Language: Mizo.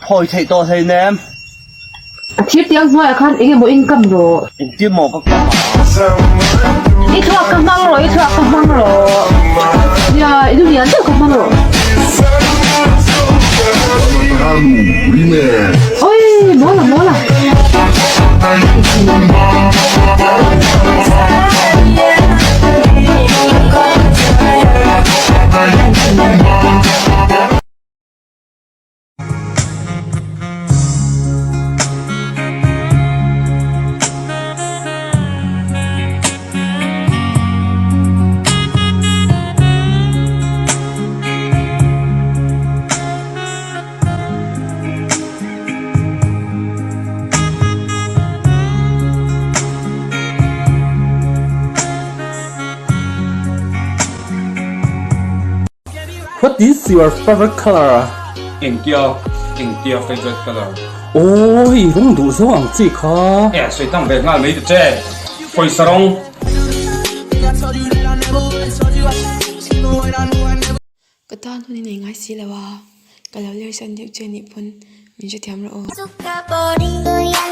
phawi theih tawh hleinem. A thir tiang hnuaiah khan eng emaw in kam rawh. Engtin maw ka kam a? I thluak ka hmang rawh, i thluak ka hmang rawh. Nia, i lu lian deuh ka hmang rawh. Oi, mawla mawla. What is your favorite color? Engtia engtia favorite color? Aw hei rawng duh zawng ang chi kha. E sawi tang ve nghal mai ta che. Pawisa rawng. Ka tan hun i nei ngai si lo a, ka lo lersan deuh che nih pawn min hrethiam rawh aw.